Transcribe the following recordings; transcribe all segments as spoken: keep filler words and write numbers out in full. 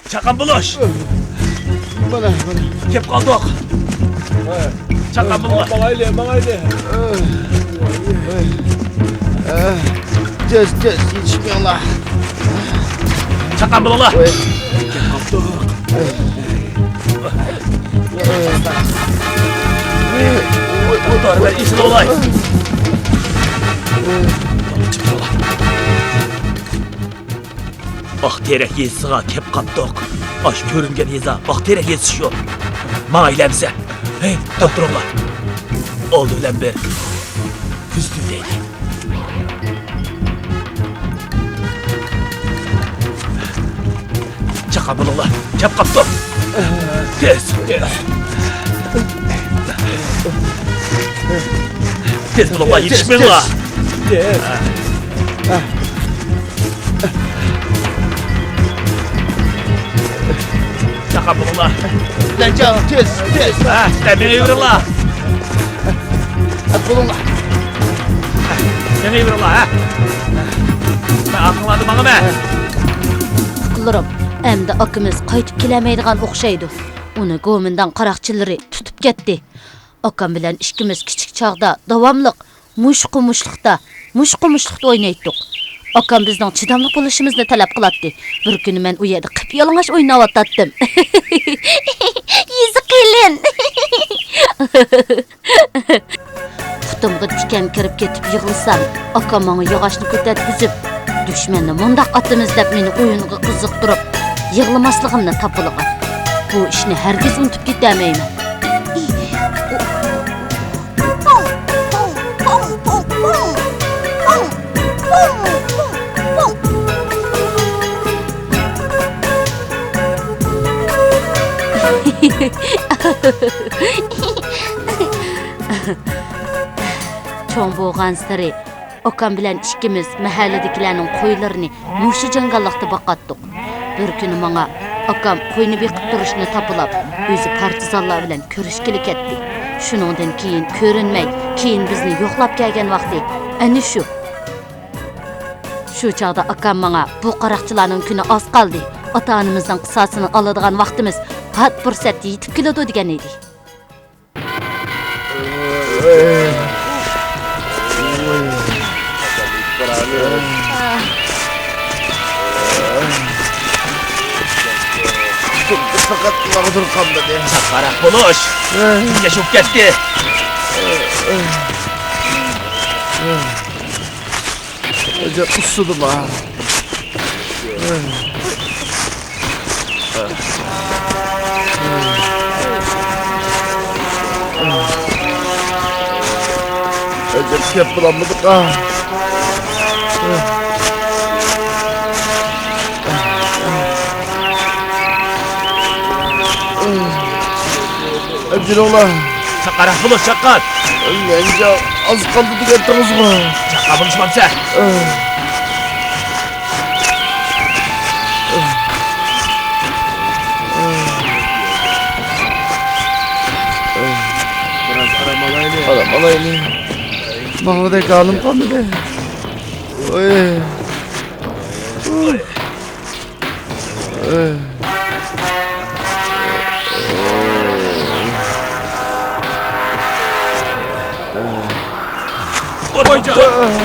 چاققان بولۇش! مانا، مانا. كەپ قالدۇق. چاققان بولۇڭلار. ماڭايلى، ماڭايلى. تېز، تېز، يېتىشمەڭلار. چاققان بولۇڭلار. كەپ قاپتۇق. توختاڭلار، مەن ئېسىل بولاي. ئاق تېرەك يېزىسىغا كەپ قاپتۇق. ئاشۇ كۆرۈنگەن يېزا ئاق تېرەك يېزىسى شۇ. ماڭايلى ئەمسە. ھەي، توپ تۇرۇڭلار. ئالدى بىلەن بىر كۆزىتىۋېتەيلى. چاققان بولۇڭلار، كەپ قاپتۇ. تېز، تېز. تېز بولۇڭلار، يېتىشمەڭلار. تېز. چاققان بولۇڭلار. لەنجاڭ، تېز، تېز. ھە، سىلەر مېڭىۋېرىڭلار. بولۇڭلار. مېڭىۋېرىڭلار، ھە. مەن ئارقىڭلاردا ماڭىمەن. ئۇكىلىرىم، ئەمدى ئاكىمىز قايتىپ كېلەلمەيدىغان ئوخشايدۇ. ئۇنى گومىنداڭ قاراقچىلىرى تۇتۇپ كەتتى. ئاكام بىلەن ئىككىمىز كىچىك چاغدا داۋاملىق مۇشۇ قومۇشلۇقتا، مۇشۇ قومۇشلۇقتا ئوينايتتۇق. ئاكام بىزنىڭ چىداملىق بولۇشىمىزنى تەلەپ قىلاتتى. بىر كۈنى مەن ئۇ يەردە قىپيالىڭاچ ئويناۋاتاتتىم. يۈزى قېلىن. پۇتۇمغا تىكەن كىرىپ كېتىپ يىغلىسام، ئاكام ماڭا ياغاچنى كۆتەرتكۈزۈپ، دۈشمەننى مۇنداق ئاتىمىز دەپ مېنى ئويۇنغا قىزىقتۇرۇپ، يىغلىماسلىقىمنى تاپىلىغان. بۇ ئىشنى ھەرگىز ئۇنتۇپ كېتەلمەيمەن. چوڭ بولغانسېرى ئاكام بىلەن ئىككىمىز مەھەللىدىكىلەرنىڭ قويلىرىنى مۇشۇ جاڭگاللىقتا باقاتتۇق. بىر كۈنى ماڭا ئاكام قوينى بېقىپ تۇرۇشنى تاپىلاپ، ئۆزى پارتىزانلار بىلەن كۆرۈشكىلى كەتتى. شۇنىڭدىن كېيىن كۆرۈنمەي، كېيىن بىزنى يوقلاپ كەلگەن ۋاقتى ئەنە شۇ. شۇ چاغدا ئاكام ماڭا، بۇ قاراقچىلارنىڭ كۈنى ئاز قالدى، ئاتا-ئانىمىزنىڭ قىساسىنى ئالىدىغان ۋاقتىمىز پات پۇرسەتتە يېتىپ كېلىدۇ، دېگەن ئىدى. پەقەت ماغدۇر قالمىدى. ساقراق بولۇش. ياشاپ كەتتى. ئەجەب ئۇسسۇدىما. ئەجەب گەپ بولالمىدۇق-ھە. ئەجىلىڭلار. ساقراق بولۇش، چاققان. لەنجاڭ ئاز قالدى دېگەنتىڭىزغۇ. چاققان بولۇشمامسەن. بىراز ئارام ئالايلى. ئارام ئالايلى. ماڭغۇدەك ھالىم قالمىدى. ئوي. ئوت، ئوت، ئوت!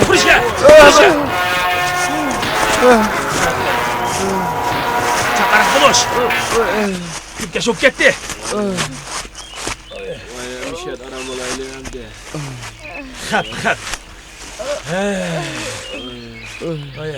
تۇرۇشقا! تۇرۇشقا! چاقىرىق بولۇش! كۆكتە شوپ كەتتى! ۋاي، ئەمىشەت ئارام ئالايلى ئەمدى. خەپ، خەپ! ۋاي.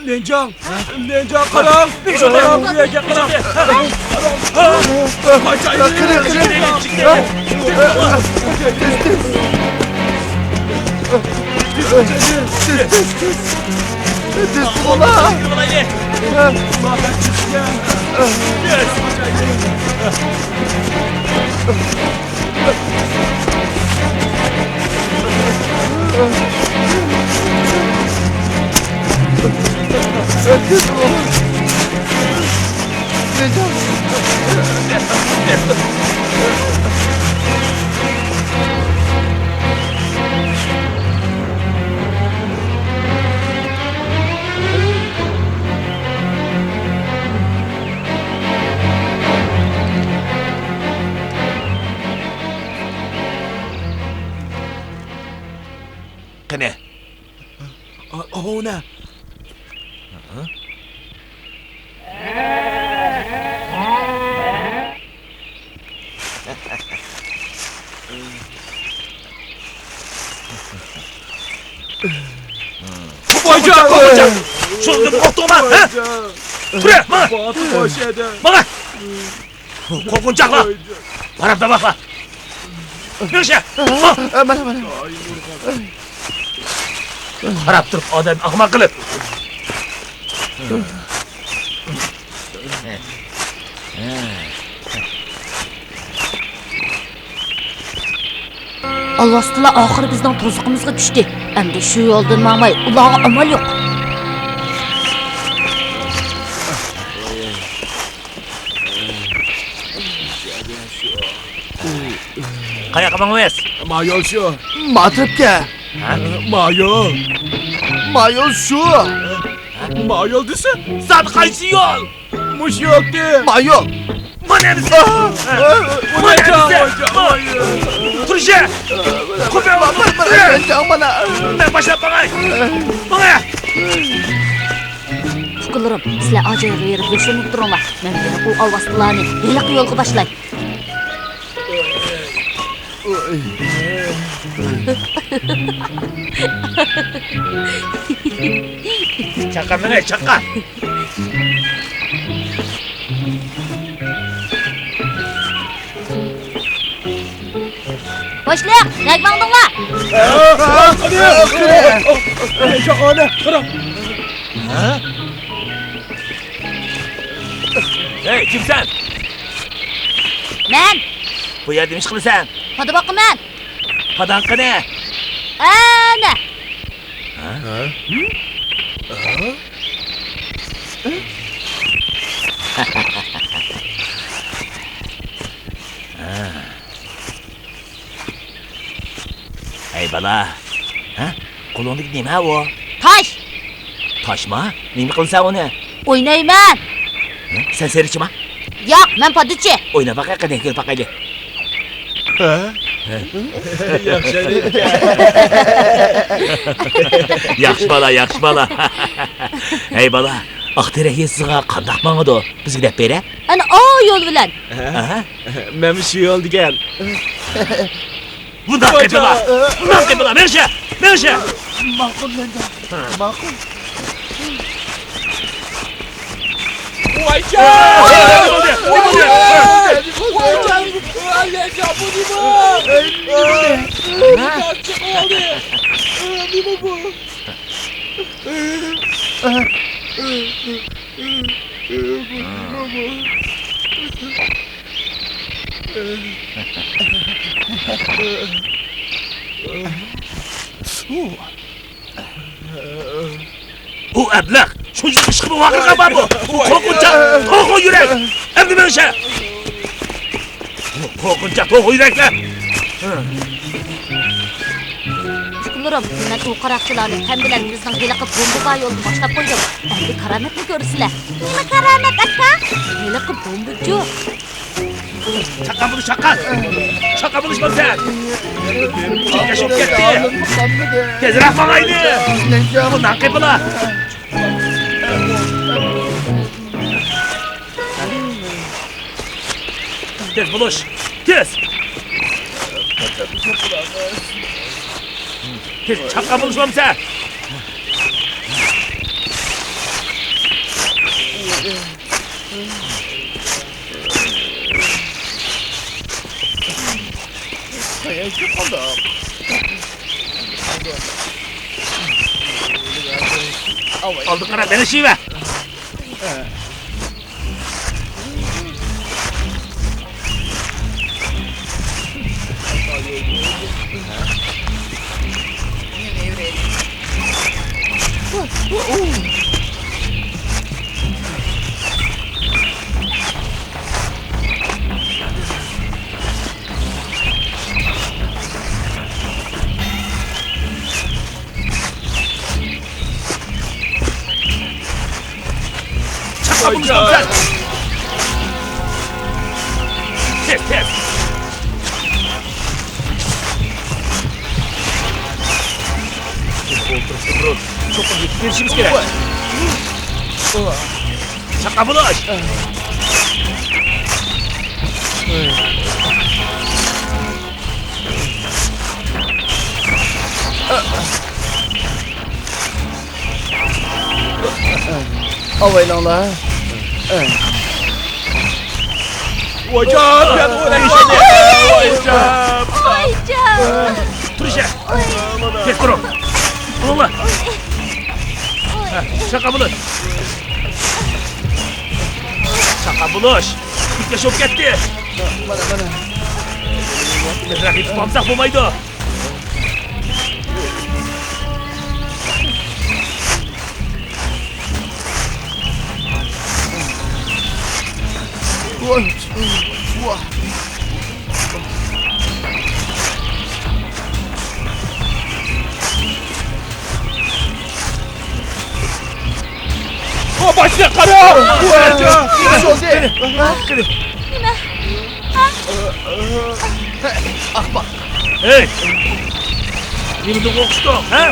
ليەنجاڭ! ليەنجاڭ، قاراڭ! قاراڭ، بۇ يەرگە قاراڭ! قېنى، قېنى. تېز، تېز. تېز، تېز، تېز. تېز، تېز، تېز. قېنى. ئاۋۇ نە؟ قوپۇڭچە، قوپۇڭچە! شۇندىن قورقتۇڭما، ھە؟ تۇرە، ماڭا! ماڭا! قورقۇنچاقلار! قاراپ تۇرۇڭلار! مېڭىشە! ماڭ! مانا، مانا. قاراپ تۇرۇپ ئادەم ئاخماق قىلىپ. ئالۋاستىلار ئاخىرى بىزنىڭ توزۇقىمىزغا چۈشتى. ئەمدى شۇ يولدىن ماڭماي، ئۇلارغا ئامال يوق. قاياققا ماڭىمىز؟ ما يول شۇ. ما تەرەپكە. ھە؟ ما يول. ما يول شۇ. ما يول دېسە. زادى قايسى يول؟ مۇشۇ يولدى. ما يول. مانا ئەمىسە. مانا ئەمىسە. تۇرۇشە. مانا. مەن باشلاپ ماڭاي. ماڭا. ئۇكىلىرىم، سىلەر ئاجايغا بېرىپ يوشۇرۇنۇپ تۇرۇڭلار. مەن بېرىپ ئۇ ئالۋاستىلارنى ھېلىقى يولغا باشلاي. چاققان مېڭە، چاققان. باشلىق، نەگە ماڭدىڭلار؟ ھەي، كىمسەن؟ مەن. بۇ يەردە نېمە ئىش قىلىسەن؟ پادا باقىمەن. پاداڭ قېنى؟ ئەنە. ھە؟ ھە؟ ھەي بالا، ھە؟ قولۇڭدىكى نېمە ئۇ؟ تاش! تاشما؟ نېمە قىلىسەن ئۇنى؟ ئوينايمەن! ھە؟ سەن سېرىقچىما؟ ياق، مەن پادىچى! ئويناپ باقاي قېنى، كۆرۈپ باقايلى. ھە؟ ھە؟ ياخشى ئوينايدىكەن. ياخشى بالا، ياخشى بالا. ھەي بالا، ئاق تېرەك يېزىسىغا قانداق ماڭىدۇ؟ بىزگە دەپ بېرە. ئەنە ئا يول بىلەن. ئەھە. مەنمۇ شۇ يول دېگەن. بۇنداق قېپىلا! بۇنداق قېپىلا! مېڭىشە! مېڭىشە! ماقۇل، مەنجان. ماقۇل. ۋايجان! نېمە بولدى؟ نېمە بولدى؟ ۋايجان! ۋايجان، بۇ نېمە؟ نېمە بولدى؟ ۋايجان، چىقىپ قالدى. نېمە بۇ؟ ئۇ ئەبلەخ! شۇنچىلىك ئىشقىمۇ ۋارقىرىغان بارمۇ؟ ئۇ قورقۇنچاق، توخۇ يۈرەك! ئەمدى مېڭىشە! قورقۇنچاق توخۇ يۈرەكلەر! ئۇكىلىرىم، مەن ئۇ قاراقچىلارنى پەم بىلەن بىزنىڭ ھېلىقى بومبا بار يولغا باشلاپ قويدۇم. ئەمدى كارامەتنى كۆرىسىلەر. نېمە كارامەت، ئاكا؟ ھېلىقى بومبىچۇ. چاققان بولۇش، چاققان! چاققان بولۇش بولسا! چىقىشىپ كەتتى! تېزرەك ماڭايلى! بۇنداق قېپىلا! تېز بولۇش! تېز! تېز، چاققان بولۇش بولمىسا! ئالدىغا قاراپ مېڭىشىۋە. چاققان بولۇشقا سەل. تېز، تېز. ئولتۇرۇشنى بۇرۇن چوقۇم يېتىپ بېرىشىمىز كېرەك. چاققان بولۇش. ئاۋايلاڭلار. ۋايجان، ۋايجان. ۋايجان. تۇرۇش. تېز تۇرۇڭ. بولۇڭلار. چاققان بولۇش. چاققان بولۇش. ئىككى ياش بولۇپ كەتتى. مانا، مانا. بىراق يېتىپ قالمىساق بولمايدۇ. ۋاي، ۋاي. ئۇ باشنى قارا! قېنى، قېنى. نېمە؟ ھە؟ ئاقماق. ھەي! نېمىدىن قورقۇشتۇڭ، ھە؟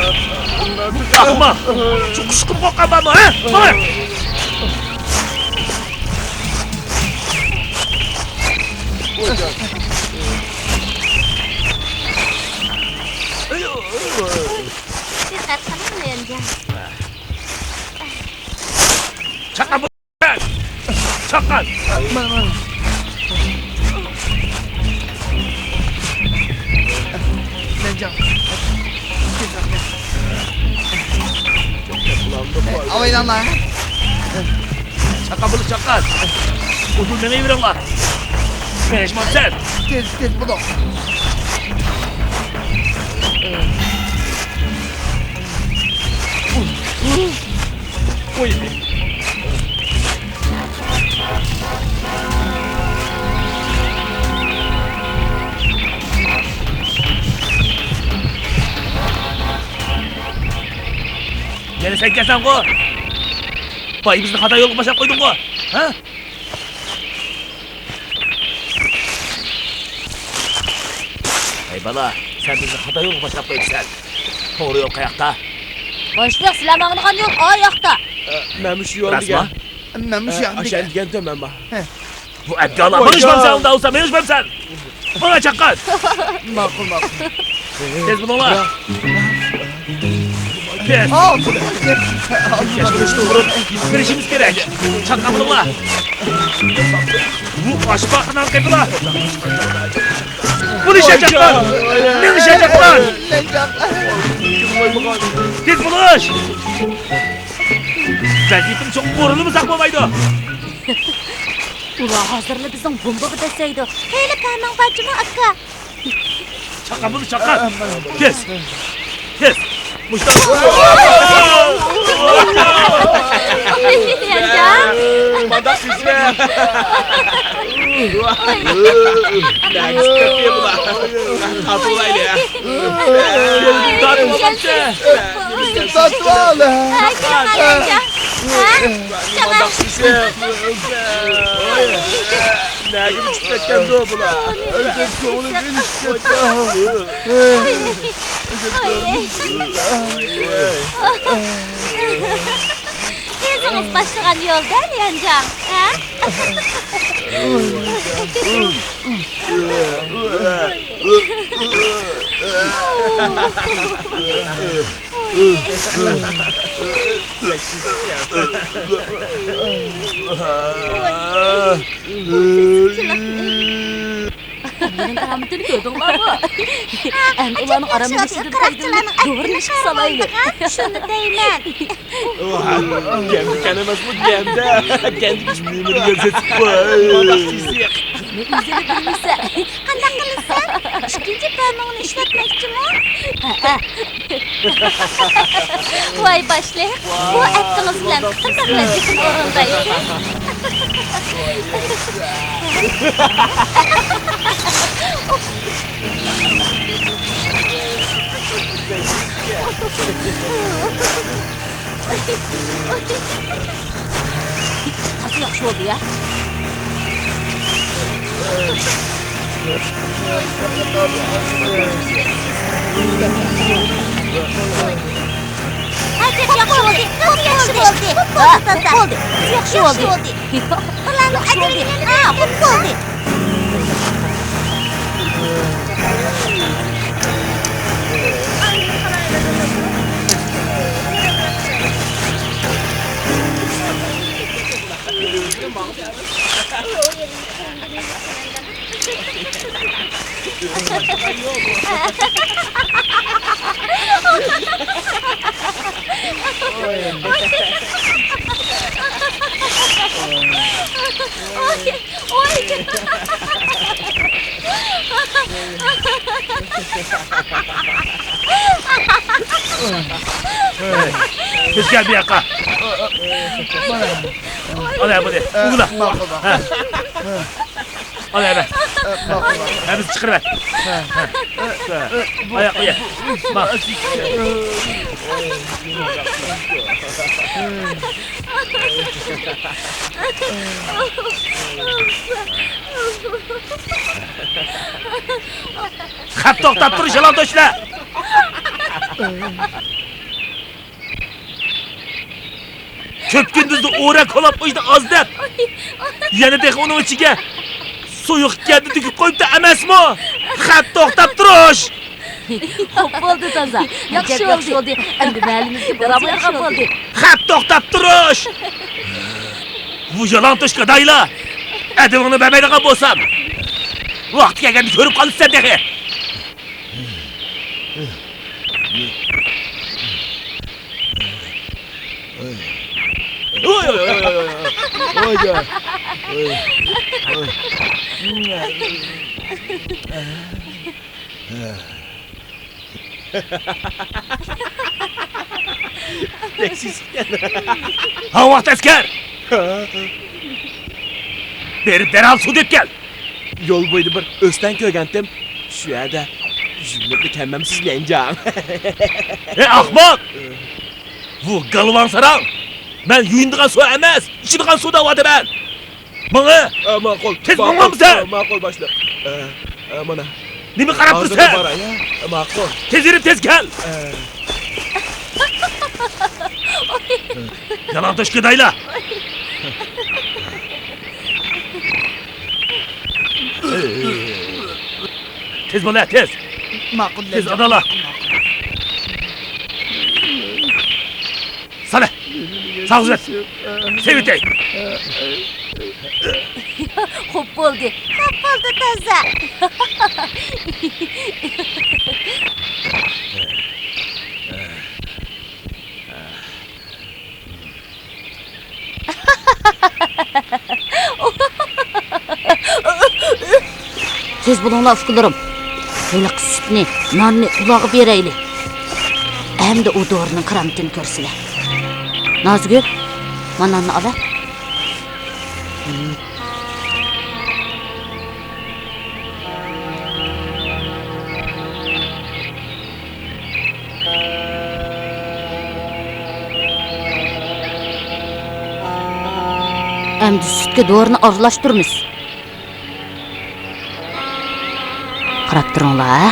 ئاقماق! شۇ قۇشقىمۇ قورققان بارمۇ، ھە؟ ماڭا! دىققەت قىلىڭ، ليەنجان. چاققان بول-، چاققان! مانا، مانا. ليەنجان. ئاۋايلاڭلار. چاققان بولۇش، چاققان. ئۇدۇل مېڭىۋېرىڭلار. مېڭىشمامسەن؟ تېز، تېز بولۇڭ. يەنە سەن كەلسەڭغۇ؟ باي بىزنى خاتا يولغا باشلاپ قويدۇڭغۇ؟ ھە؟ ھەي بالا، سەن بىزنى خاتا يولغا باشلاپ قويۇپسەن. توغرا يول قاياقتا؟ باشلىق، سىلەر ماڭىدىغان يول ئاياقتا. مەن مۇشۇ يول دېگەن. مەن مۇشۇ يول دېگەن. ئاشۇ دېگەن تۆمەن بار. بۇ ئەپكارلار مېڭىشمامسەن، ئۇندا بولسا مېڭىشمامسەن. ماڭا چاققان. ماقۇل، ماقۇل. تېز بولۇڭلار. تېز. ئاۋ! كەچۈرۈشنى ئۇرۇپ يېتىپ بېرىشىمىز كېرەك. چاققان بولۇڭلار. بۇ ئاشپاقنىڭ قېپىلا. بۇنى شاچاقلار. مېنى شاچاقلار. تېز بولۇش. ۋەزىپىنى چوقۇم ئورۇنلىمىساق بولمايدۇ. ئۇلار ھازىرلا بىزنىڭ بومبىغا دەسسەيدۇ. ھېلى پەمىڭ بارچىمۇ، ئاكا؟ چاققان بولۇش، چاققان. تېز. تېز. مۇشتاق. يەنجان. مانداق سىزگە. نەگىس كۆپىيە بۇلار. تارتىۋالايلى. تارتىۋالغانچە. تارتىۋال. مانداق سىزگە. نەگە ئۇچۇپ كەتكەندۇ بۇلار؟ ئۆزۈم كۆڭلۈم ئېلىشىپ كەتتى. ئۆزۈم كۆڭلۈم ئېلىشىپ كەتتى. ئۆزىڭىز باشلىغان يول دەل، يەنجاڭ، ھە؟ ئۇلارنىڭ كارامىتىنى كۆردۈڭلارمۇ؟ ئەمدى ئۇلارنىڭ ئارام ئېلىشىدىن پايدىلىنىپ، دورىنى ئىشقا سالايلى. شۇنى دەيمەن. گەمدىكەن ئەمەسمۇ، گەمدە. گەمدىكىش نېمە دېگەن سېسىق بۇ؟ نېمە ئۆزىنى بىلمىسە. قانداق قىلىسەن؟ ئىككىنچى پەرمىڭنى ئىشلەتمەكچىمۇ؟ ھەئە. ۋاي باشلىق، بۇ ئەتىڭىز بىلەن قانداق لەززىتىنى ئورۇندايسىز؟ تازا ياخشى بولدى يا. ھەزرەت، ياخشى بولدى، ياخشى بولدى. ھە، بولدى. ياخشى بولدى. بۇلارنىڭ ئەجرىنى ئېلىڭ. ھە، بولدى. تېز كەل بۇ ياققا. ئانا بۇنى. ئۇگۇلا. ھە. ئانا ھەمە. ھە، بىز چىقىرىۋەت. ھە. ئاياق قويە. ما. خەپ توختاپ تۇرۇش، يالان تۆشلەر! كۆپ كۈندۈزدە ئورەك كولاپ قويدى ئاز دەپ. يەنە تېخى ئۇنىڭ ئىچىگە سۇيۇق كەندە تۆكۈپ قويۇپتۇ ئەمەسمۇ؟ خەپ توختاپ تۇرۇش! خوپ بولدى، تازا. ياخشى بولدى. ئەمدى مەھەللىمىزگە بارمايدىغان بولدى. خەپ توختاپ تۇرۇش! بۇ يالان تۆش گادايلار! ئەدىۋىڭنى بەرمەيدىغان بولسام، ۋاقتى كەلگەندە كۆرۈپ قالىسەن تېخى! ھاۋا ئەسكەر! بېرىپ دەرھال سۇ دەپ كەل! يول بويىدا بىر ئۆستەڭ كۆرگەنتىم. شۇ يەردە يۇيۇنۇپلا كەلمەمسىز، لەنجاڭ؟ ھەي، ئەخمەق! بۇ گالۋاڭ ساراڭ! مەن يۇيۇنىدىغان سۇ ئەمەس، ئىچىدىغان سۇ دەۋاتىمەن! ماڭا! ئە، ماقۇل. تېز ماڭامسەن؟ ئە، ماقۇل، باشلىق. ئە، ئە، مانا. نېمە قاراپ تۇرسەن؟ ھازىرلا باراي، ئە، ماقۇل. تېز يۈرۈپ، تېز كەل! ئە. يالاڭتۆش گادايلار! تېز بول، ھە، تېز! ماقۇل، تېز، ئادالا! سالە! ساغزىۋەت! سېۋىتەي! خوپ بولدى، خوپ بولدى، تازا! تېز بولۇڭلار، ئۇكىلىرىم. ھېلىقى سۈتنى، ناننى ئۇلارغا بېرەيلى. ئەمدى ئۇ دورىنىڭ كارامىتىنى كۆرسىلە. نازگۈل، مانا ناننى ئاۋەت. ئەمدى سۈتكە دورىنى ئارىلاشتۇرىمىز. قاراپ تۇرۇڭلار، ھە؟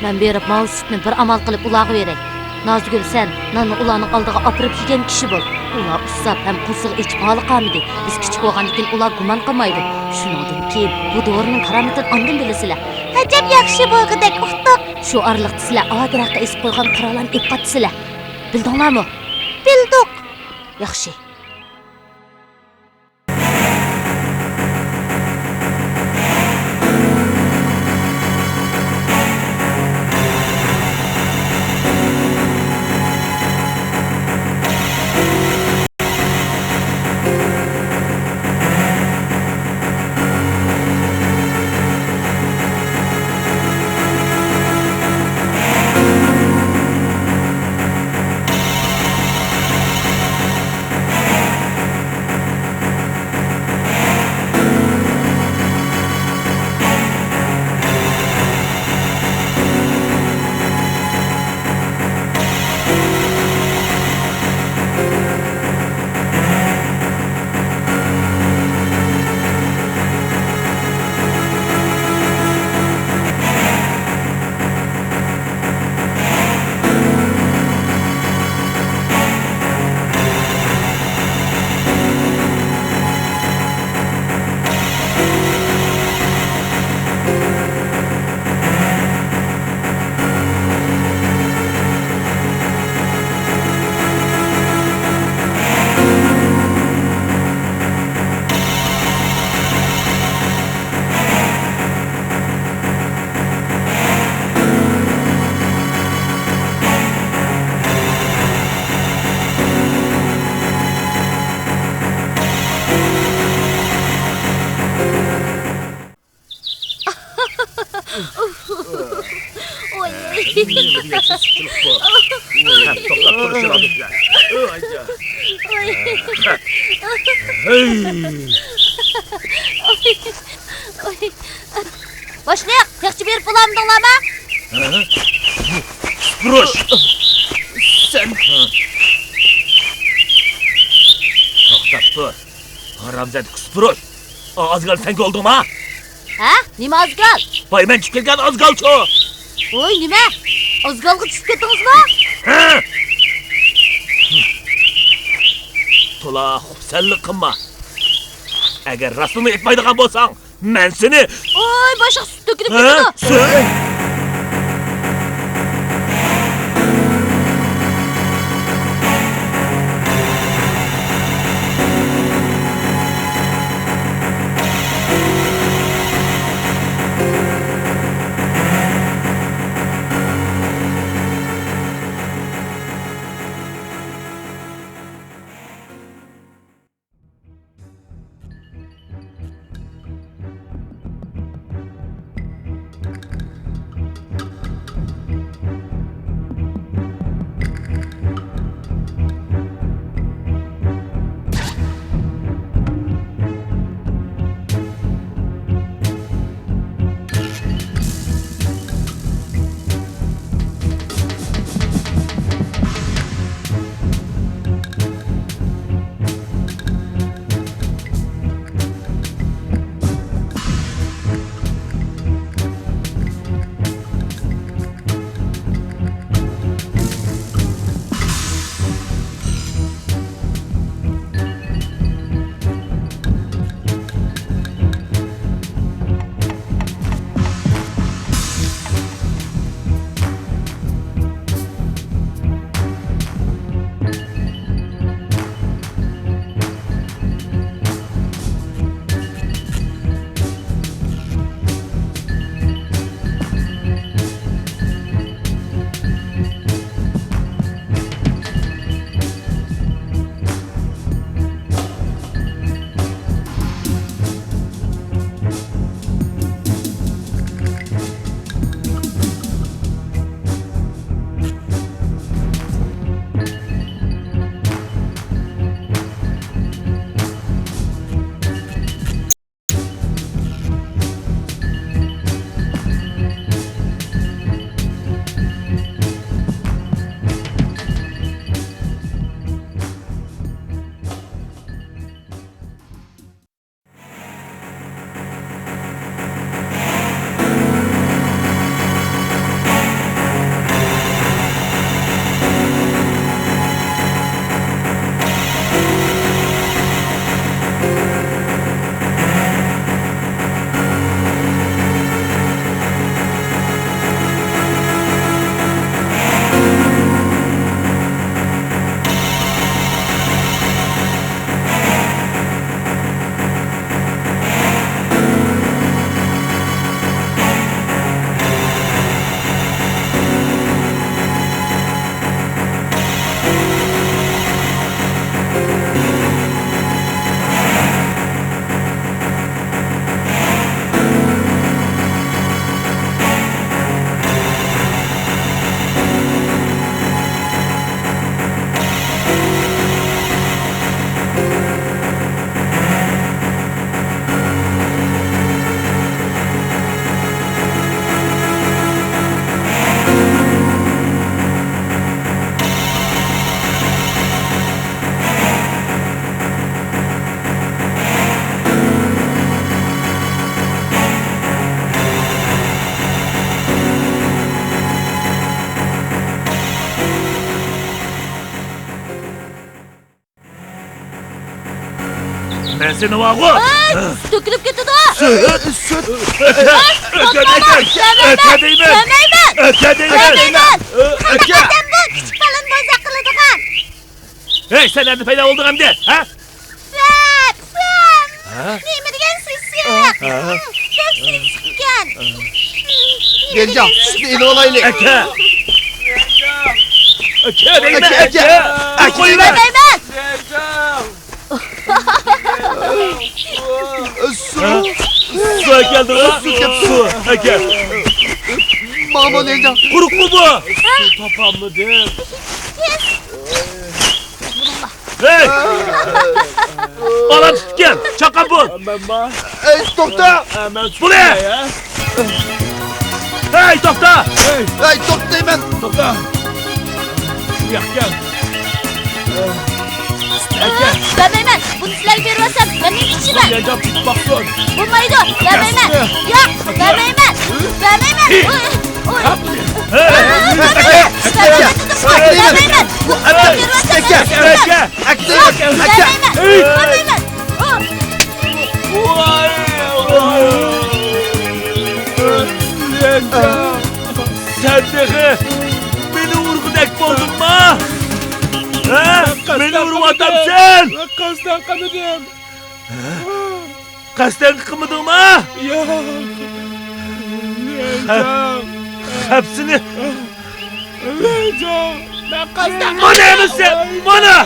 مەن بېرىپ ماۋۇ سۈتنى بىر ئامال قىلىپ ئۇلارغا بېرەي. نازگۈل، سەن ناننى ئۇلارنىڭ ئالدىغا ئاپىرىپ يېگەن كىشى بول. ئۇلار ئۇسساپ ھەم قورسىقى ئېچىپ ھالى قالمىدى. بىز كىچىك بولغاندىكىن ئۇلار گۇمان قىلمايدۇ. شۇنىڭدىن كېيىن بۇ دورىنىڭ كارامىتىنى ئاندىن بىلىسىلەر. ئەجەب ياخشى بولغۇدەك ئۇقتۇق. شۇ ئارىلىقتا سىلەر ئادىرەققە ئېسىپ قويغان قورالارنى ئېلىپ قاپتىسىلەر. بىلدىڭلارمۇ؟ بىلدۇق. ياخشى. ۋاي. نېمە دېگەن سېسىقچىلىق بۇ؟ ھە، توختاپ تۇرۇشىلا بىزلەر. ۋاي. ھەي. باشلىق، تېخىچە بېرىپ بولامدىڭلارمۇ؟ ھە؟ كۇسپۇرۇش! سەن. ھە. توختاپ تۇر. ھارامزادە كۇسپۇرۇش! ئا-، ئازگال سەنكى بولدۇڭما؟ ھە؟ نېمە ئازگال؟ بايمەن چۈشۈپ كەلگەن ئازگالچۇ! ۋوي، نېمە؟ ئازگالغا چۈشۈپ كەتتىڭىزمۇ؟ ھە؟ تولا خۇپسەنلىك قىلما. ئەگەر راستىنى ئېيتمايدىغان بولساڭ، مەن سېنى. ۋوي، باشلىق، سۈت تۆكۈلۈپ ھە؟ كېتىدۇ. سۈت؟ مەن سېنى ۋاغۇ. ئاي، تۆكۈلۈپ كېتىدۇ. سۈت. سۈت. ئاي، توختاڭلار. ئۆتە دەيمەن. ئۆتە دەيمەن. بەرمەيمەن. ئۆتە دەيمەن. بەرمەيمەن. قانداق ئادەم بۇ؟ كىچىك بالىنى بوزەك قىلىدىغان. ھەي، سەن نەدىن پەيدا بولدۇڭ ئەمدى، ھە؟ ۋە، ۋە. ھە؟ نېمە دېگەن سېسىق. ھە؟ بەك سېسىق ئىكەن. يەنجاڭ، سۈتنى ئېلىۋالايلى. ئاكا. ئاكا دەيمەن، ئاكا، ئاكا. ئاكا. قويۇۋەر. بەرمەيمەن. سۇ. سۇ ئەكەلدىڭ ھە؟ سۇ كەپتۇ. سۇ ئەكەل. ماڭىمۇ يەنجاڭ. قۇرۇقمۇ بۇ؟ سۇ تاپالمىدىم. ھەي! بالام تۇتۇپ كەل، چاققان بول. مەنما. ئەي، توختا! مەن بۇنى! ھەي، توختا! ئەي، توختا دەيمەن! توختا! بۇياققا كەل. بەرمەيمەن! بۇنى سىلەرگە بېرىۋەتسەم، مەن نېمە ئىچىمەن؟ يەنجاڭ تۇتۇپ باقسۇن. بولمايدۇ! بەرمەيمەن! ياق! بەرمەيمەن! بەرمەيمەن! ئۇي! ئۇي! سەن تېخى مېنى ئۇرغۇدەك بولدۇڭما؟ ھە؟ مېنى ئۇرۇۋاتامسەن؟ قەستەن قىلمىدىم. قەستەن قىلمىدىڭما؟ ياق. خەپ-، خەپسىنى. لېجاڭ، مەن قەستەن. مانا ئەمىسە، مانا.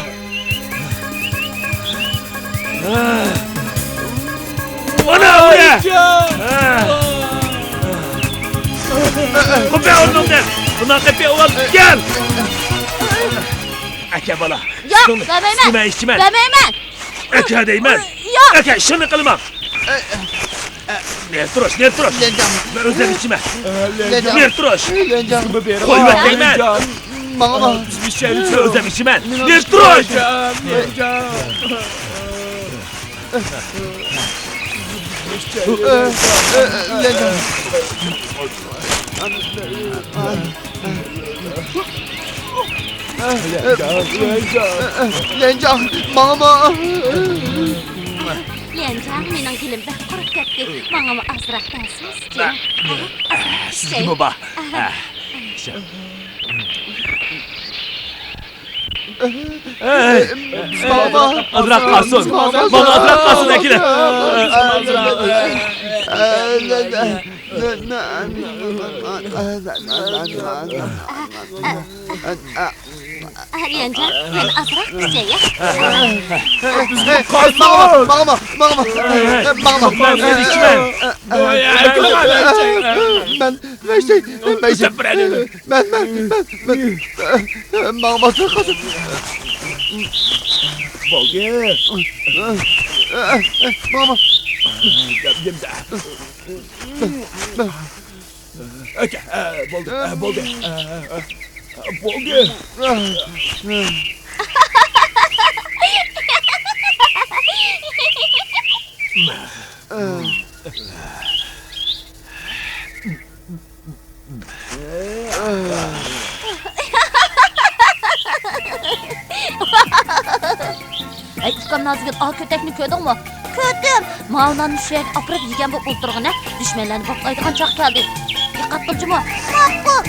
مانا ئۇرە. قوپە ئورنۇڭدىن. بۇنداق قېپى ئۇۋال كەل. ئەكە بالا. ياق، بەرمەيمەن. سۈتنى مەن ئىچىمەن. بەرمەيمەن. ئەكە دەيمەن. ياق. ئەكە، ئىشىڭنى قىلما. نېرى تۇرۇش، نېرى تۇرۇش. لېنجاڭ. مەن ئۆزۈم ئىچىمەن. لېنجاڭ. نېرى تۇرۇش. لېنجاڭ. قويۇۋەت دەيمەن. ماڭىمۇ. مەن ئۆزۈم ئىچىمەن. نېرى تۇرۇش. لېنجاڭ. لېنجاڭ. لېنجاڭ، ماڭىمۇ. لېنجاڭ، مېنىڭ گېلىم بەك قۇرۇپ كەتتى. ماڭىمۇ ئازراق بەرسىڭىزچۇ. سىزگىمۇ بار. ئەي، ماما. ئازراق قالسۇن. ماما، ئازراق قالسۇن، ئەكېلە. ئەلىيەنجان، يەنە ئازراق ئىچەي، يا. ماما، ماما، ماما. مەن ئىچىمەن. مەن، مەن، مەن، مەن، مەن، ماما، بولدى. ماما. ئاكا، بولدى، بولدى. بولدى. ئەي، ئۇكام نازىگۈل، ئا كۆتەكنى كۆردۈڭمۇ؟ كۆردۈم. ماۋۇلارنى شۇ يەرگە ئاپىرىپ يېگەن بولۇپ ئولتۇرغىنە، دۈشمەنلەرنى باپلايدىغان چاغ كەلدى. دىققەت قىل جۇمۇ. ماقۇل.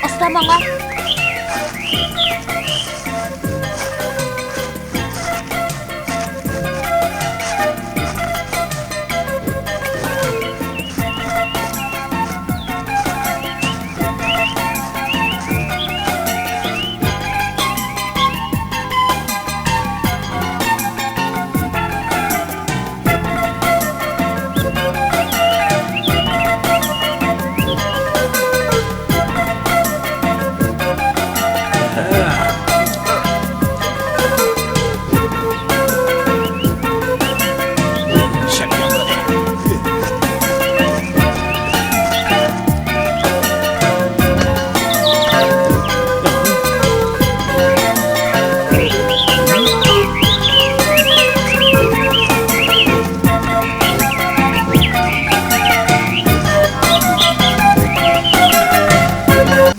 ئاستا ماڭا.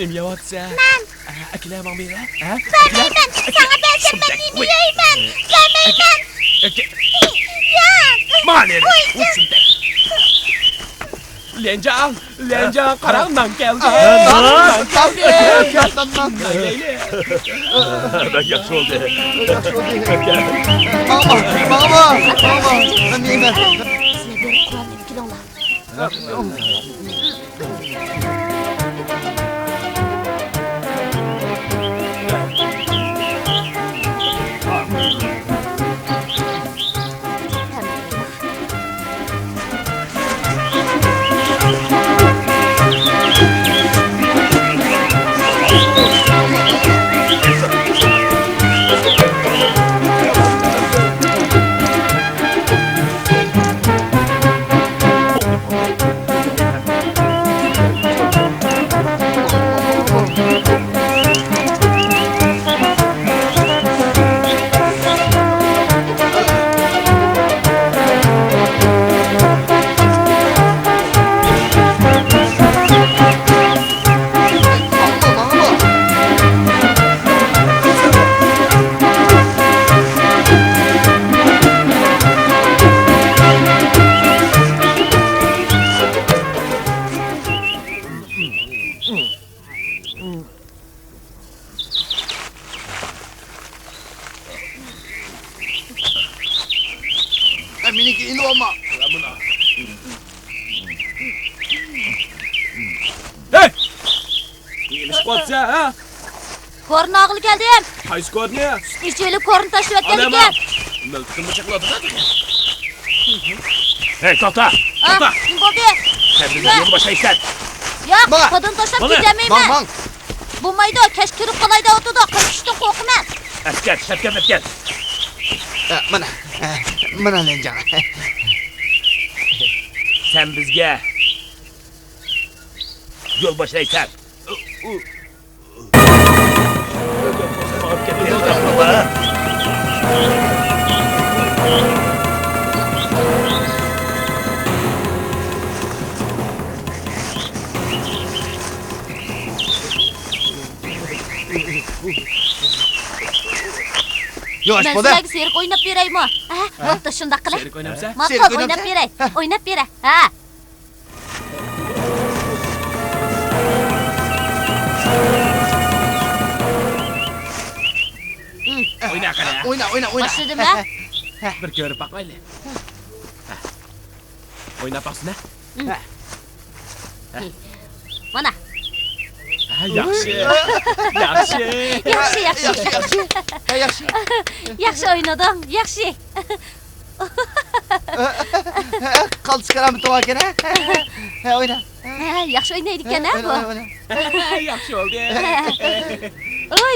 نېمە يەۋاتىسەن؟ نان. ئەكىلە ماڭا بېرە، ھە؟ بەرمەيمەن. ساڭا بەرسەم مەن نېمە يەيمەن؟ بەرمەيمەن. ماڭا نېرى. ليەنجاڭ، ليەنجاڭ، قاراڭ، نان كەلدى. نان، نان كەلدى. نان يەيلى. بەك ياخشى بولدى. ياخشى بولدى. ماما، ماما، ماما، مەن يەيمەن. سىلەر بېرىپ قورالنى ئېلىپ كېلىڭلار. مېنىڭكىنى ئېلىۋالما. ھەي! نېمە ئىش قىلىۋاتىسەن، ھە؟ كورنى ئالغىلى كەلدىم. قايسى كورنى؟ سۈتنى ئىچىۋېلىپ كورنى تاشلىۋەتكەندىكىن. مىلتىقىمغا چېقىلىۋاتىدۇ. ھەي، توختا! توختا! نېمە بولدى؟ سەن بىزنى يولغا باشلايسەن. ياق، قادىنى تاشلاپ كېتەلمەيمەن. ماڭ، ماڭ. بولمايدۇ، كەچ كىرىپ قالاي دەۋاتىدۇ، قېچىشتىن قورقىمەن. ئەسكەر، ئىشلەپ كەل، ئەسكەر. مانا، مانا ليەنجاڭ. سەن بىزگە يول باشلايسەن. ياش مەن سىلەرگە سېرىق ئويناپ بېرەيمۇ؟ ھە، بوپتۇ، شۇنداق قىلە. سېرىق ئوينامسەن؟ ماقۇل، ئويناپ بېرەي. ئويناپ بېرە. ھە. ئوينا قېنى. ئوينا، ئوينا، ئوينا. باشلىدىم، ھە؟ بىر كۆرۈپ باقايلى. ئويناپ باقسىنا. مانا. ياخشى. ياخشى. ياخشى، ياخشى. ياخشى، ياخشى. ھە، ياخشى. ياخشى ئوينىدىڭ، ياخشى. قالتىس كارامىتى بار ئىكەن، ھە؟ ھە، ئوينا. ھە، ياخشى ئوينايدىكەن، ھە، بۇ؟ ئوينا، ئوينا. ياخشى بولدى. ئوي.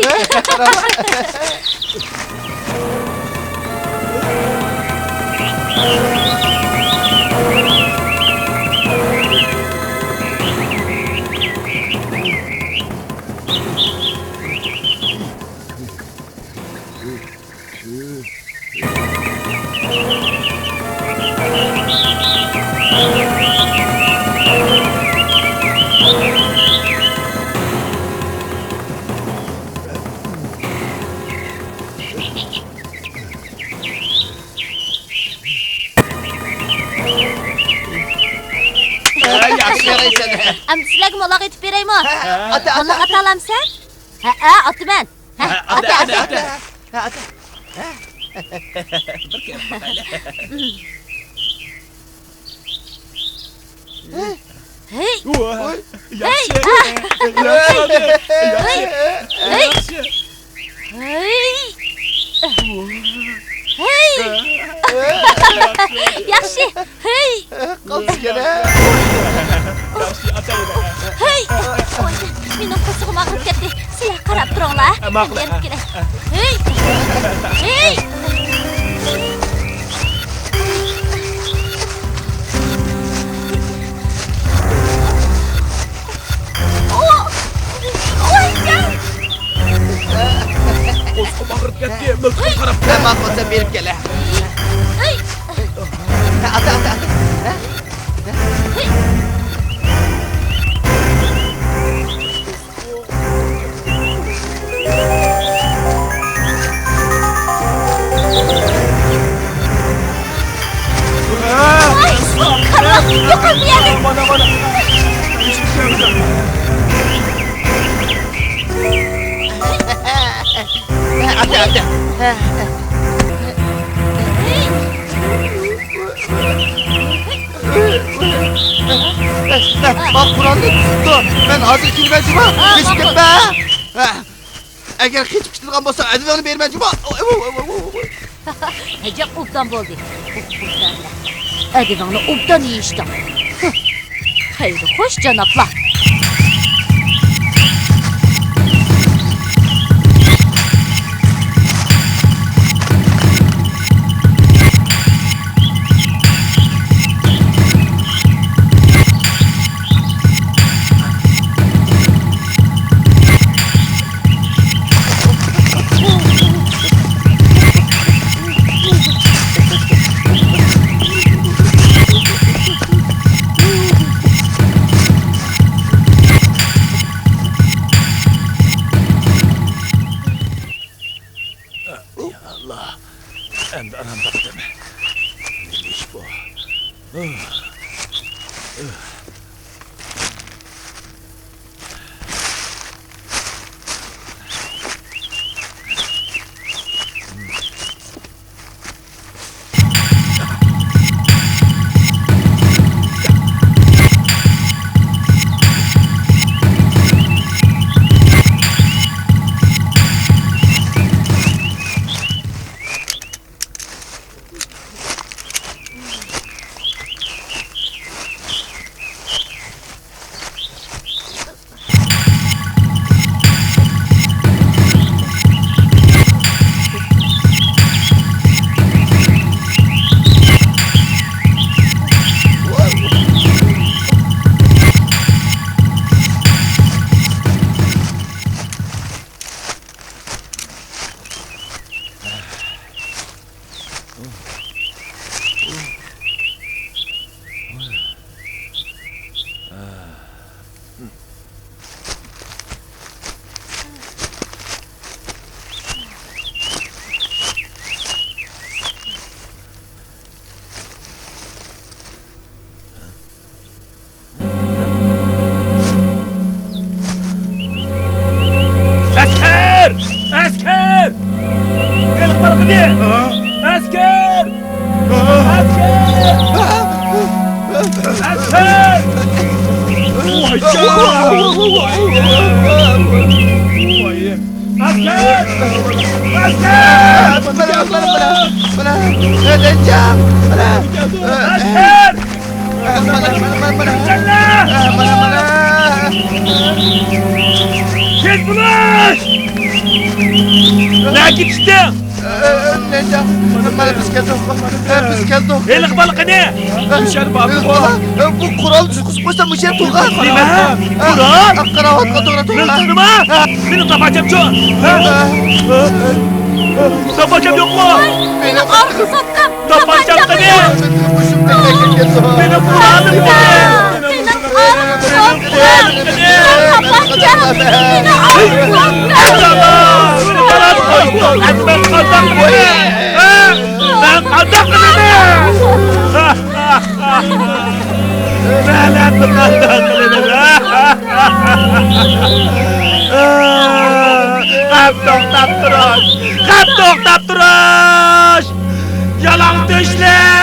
ياخشى يارايسەن. ئەمدى سىلەرگە مۇلاغا ئېتىپ بېرەيمۇ؟ ئاتا، ئاتا، مۇلاغا ئاتالامسەن؟ ھە، ئاتا، ئاتا. ھە، ئاتا، ئاتا، ئاتا. ھە، ئاتا. بىر كۆرۈپ باقايلى. ھەي! ۋاي، ياخشى. ياخشى. ھەي! ياخشى. ھەي! ياخشى. ھەي! قالتىس يەنە. ھەي! ۋاي، مېنىڭ قورسىقىم ئاغرىپ كەتتى. سىلەر قاراپ تۇرۇڭلار. ماقۇل. مەن بېرىپ كېلەي. ھەي! ھەي! قورسىقىم ئاغرىپ كەتتى. مىلتىقىم قاراپ تۇر. ماقۇل، سەن بېرىپ كەل. ھە، ئاتا، ئاتا، ئاتا. يوقال بۇ يەردىن! مانا، مانا. ئاتە، ئاتە. ماڭا قورالنى تۇتتۇ. مەن ھازىر كېلىمەن جۇما. قېچىپ كەتمە. ئەگەر قېچىپ كېتىدىغان بولسا، ئەدىۋىڭنى بېرىمەن جۇما. ئەجەب ئوبدان بولدى. ئەدىۋىڭنى ئوبدان يېيىشتىڭ. خەير خوش، جانابلار. يا ئاللا، ئەمدى ئارام تاپتىم. نېمە ئىش بۇ؟ ئەسكەر! ئەسكەر! ئېلىپ بارغىنى! ئەسكەر! ئەسكەر! ئەسكەر! ئەسكەر! ئەسكەر! ئەسكەر! مانا، مانا، مانا، مانا. تېز بولۇش! نەگە كېتىشتىڭ؟ مانا بىز كەلدۇق. بىز كەلدۇق. ھېلىقى بالا قېنى؟ مۇشۇ يەردە بارمىدى؟ بۇ قورالنى تۇتقۇزۇپ قويسام مۇشۇ يەردە تۇرغان. نېمە؟ قورال؟ كاراۋاتقا توغرا تۇرغان. مېنىڭ تاپانچامچۇ؟ تاپانچام يوقمۇ؟ مېنىڭ ئارقا سوپكام. تاپانچام قېنى؟ مېنىڭ قورالىم قېنى؟ مېنىڭ قورالىم قېنى؟ تاپانچام. مېنىڭ ئارقا سوپكام. مەن قانداق قىلىمەن؟ مەن قانداق قىلىمەن؟ قەپ توختاپ تۇرۇش! قەپ توختاپ تۇرۇش! يالاڭ تۆشلۈك!